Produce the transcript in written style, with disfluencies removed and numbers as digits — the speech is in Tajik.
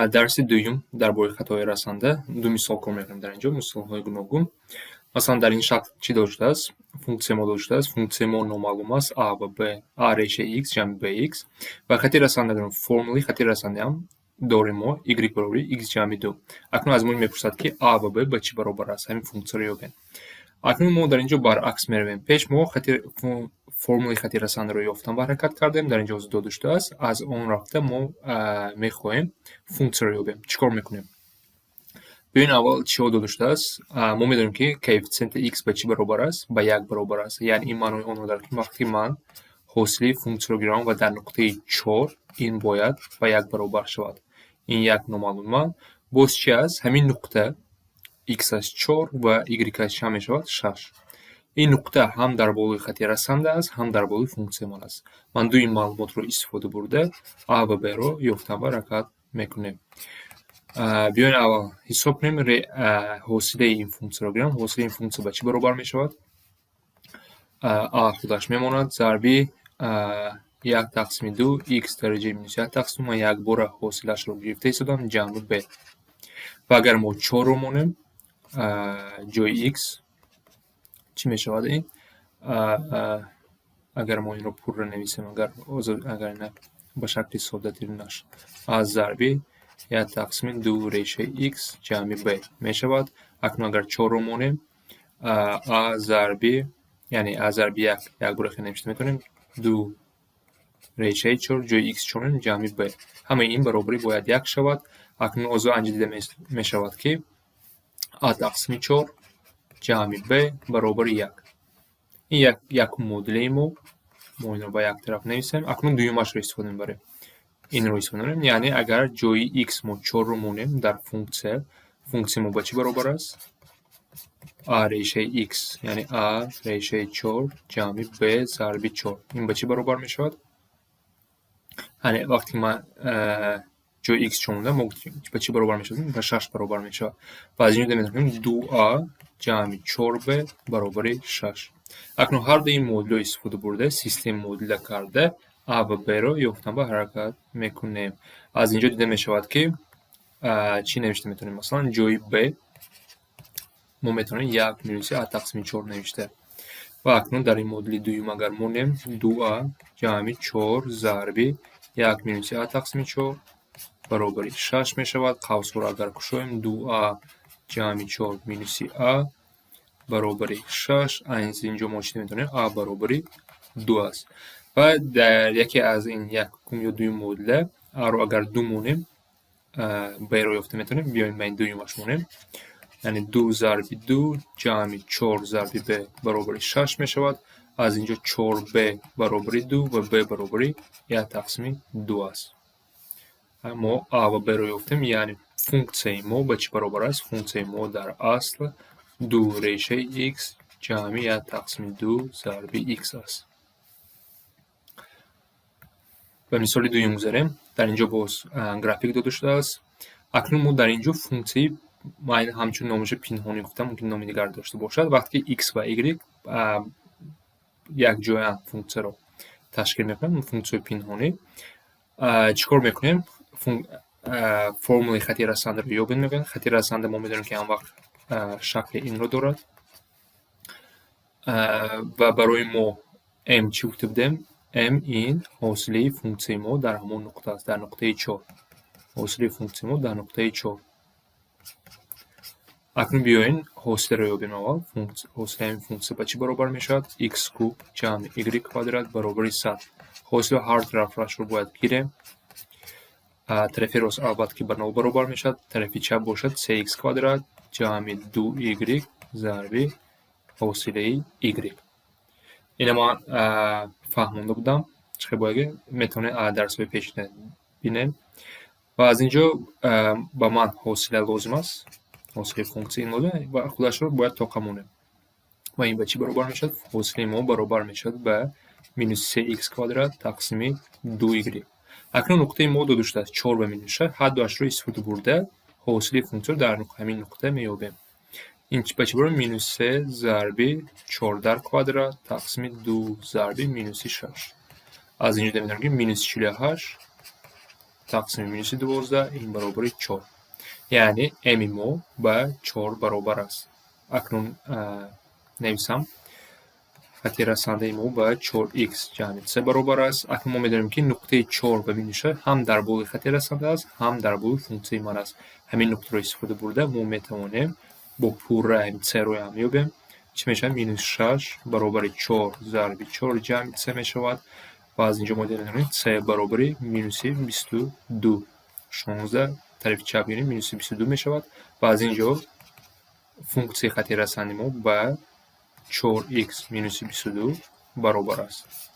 Дарси дуюм дар бораи хатҳои расанда. Ду мисол кор мекунем дар ин ҷо, мисолҳои гуногун. Масалан, дар ин шакл чӣ дода шудааст? Функсия мо дода шудааст. Функсияи мо номаълум аст: а ва б, а решаи x ҷамъи bx. Ва хати расанда дорем. Формулаи хати расандаам дорем мо: y баробари x ҷамъи ду. Акнун аз мо мепурсад, ки а ва б ба чӣ баробар аст, ҳамин функсияро ёбем. Акнун мо дар ин ҷо баръакс меравем. Пеш мо хати формулаи хати расандаро ёфтан ба ҳаракат кардем, дар ин ҷо дода шудааст. Аз он рафта мо мехоҳем функсияро ёбем. Чӣ кор мекунем? Биёин, аввал чиҳо дода шудааст. Мо медонем, ки коэффитсиенти x ба чӣ баробар аст? Ба як баробар аст. Яъне ин маънои онро дорад, ки вақте ман ҳосили функсияро гирам ва дар нуқтаи чор, ин бояд ба як баробар шавад. Ин як номаълуми ман. Боз чи аст? Ҳамин нуқта x-аш чор ва y-аш чанд мешавад? Шаш. Ин нуқта ҳам дар болои хати расанда аст, ҳам дар болои функсияи ман аст. Ман дуи маълумотро истифода бурда, а ва б-ро ёфтан ба ҳаракат мекунем. Биёин, аввал ҳисоб кунем, ҳосилаи ин функсияро гирам. Ҳосилаи ин функсия ба чӣ баробар мешавад? А худаш мемонад, зарби як тақсими ду x дараҷаи минус як тақсим, ман якбора ҳосилаашро гирифта истодам, ҷамъи б. Ва агар мо чорро монем ҷои x, чӣ мешавад ин? Агар мо инро пурра нависем, агар ина ба шакли соддатаринаш, а зарби як тақсими ду решаи x ҷамъи б мешавад. Акнун агар чорро монем, а зарби, яъне а зарби як, якбора хел навишта метавонем, ду решаи чор, ҷои x чор монем, ҷамъи б. Ҳамаи ин баробарӣ бояд як шавад. Акнун озо анҷо дида мешавад, ки а тақсими чор ҷамъи б баробари як. Ин якум муодилаи мо. Мо инро ба як тараф нависем. Акнун дуюмашро истифода мебарем. Инро истифода мебарем, яъне агар ҷои x мо чорро монем дар функсия, функсияи мо ба чӣ баробар аст? А решаи x, яъне а решаи чор ҷамъи б зарби чор. Ин ба чӣ баробар мешавад? Яъне вақте ман ҷои x чор мондам, мо гуфтем, ба чӣ баробар мешавад? Ба шаш баробар мешавад. Ва аз ин ҷо метавонем: ду а ҷамъи чор б баробари шаш. Акнун ҳар дуи ин муодиларо истифода бурда, системаи муодила карда, а ва б-ро ёфтан ба ҳаракат мекунем. Аз ин ҷо дида мешавад, ки чӣ навишта метавонем? Масалан, ҷои б мо метавонем як минуси а тақсими чор навишта. Ва акнун дар ин муодили дуюм агар монем, ду а ҷамъи чор зарби як минуси а тақсими чор баробари шаш мешавад. Қавсҳоро агар кушоем, ду а ҷамъи чор минуси а баробари шаш. Аз ин ҷо мо чӣ метавонем? А баробари ду аст. Ва дар яке аз ин якум ё дуюм муодила аро агар ду монем, б-ро ёфта метавонем. Биёем, ба ин дуюмаш монем. Яъне ду зарби ду ҷамъи чор зарби б баробари шаш мешавад. Аз ин ҷо чор б баробари ду ва б баробари як тақсими ду аст. Мо а ва б-ро ёфтем, яъне функсияи мо ба чӣ баробар аст? Функсияи мо дар асл ду решаи x ҷамъи як тақсими ду зарби x аст. Ба мисоли дуюм гузарем. Дар ин ҷо боз график дода шудааст. Акнун мо дар ин ҷо функсияи, ман ҳамчун номаша пинҳонӣ гуфтам, мумкин номи дигар дошта бошад, вақте ки x ва y якҷоя функсияро ташкил мекунанд, функсияи пинҳонӣ. Чӣ кор мекунем? Формулаи хати расандаро ёбем, мегӯянд. Хати расанда мо медонем, ки ҳамвақт шакли инро дорад. Ва барои мо m чӣ гуфта будем? M ин ҳосилаи функсияи мо дар ҳамон нуқта аст, дар нуқтаи чор. Ҳосилаи функсияи мо дар нуқтаи чор. Акнун биёен, ҳосиларо ёбем аввал. Ҳосилаи ҳамин функсия ба чӣ баробар мешавад? X куб ҷамъи y квадрат баробари 100. Ҳосила ҳар тарафашро бояд гирем. Тарафи рост албатта ки ба нол баробар мешавад, тарафи чап бошад, се x квадрат ҷамъи ду y зарби ҳосилаи y. Ина ман фаҳмонда будам, чӣ хел бояд, метавонед дарсҳои пешина бинем. Ва аз ин ҷо ба ман ҳосила лозим аст, ҳосилаи функсия ин лозим ва худашро бояд тоқа монем. Ва ин ба чӣ баробар мешавад? Ҳосилаи мо баробар мешавад ба минус се x квадрат тақсими ду y. Акнун нуқтаи мо дода шудааст, чор ва минус шаш. Ҳар дуашро истифода бурда, ҳосилаи функсияро дар ҳамин нуқта меёбем. Ин ба чӣ баробар? Минус се зарби чор дар квадрат тақсими ду зарби минуси шаш. Аз ин ҷо метавонем, ки минус 48. тақсими минуси 12, ин баробари чор. Яъне м-и мо ба чор баробар аст. Акнун нависам: хати расандаи мо ба чор икс ҷамъи с баробар аст. Акнун мо медонем, ки нуқтаи чор ва минус шаш ҳам дар болои хати расанда аст, ҳам дар болои функсияи ман аст. Ҳамин нуқтаро истифода бурда, мо метавонем бо пурра с-ро ҳам ёбем. Чӣ мешавад? Минус шаш баробари чор зарби чор ҷамъи с мешавад. Ва аз инҷо мо медонем, с баробари минуси 22. 16 тарафи чап гирем, минуси 22 мешавад. Ва аз ин ҷо функсияи хати расанди мо ба чор икс минуси 22 баробар аст.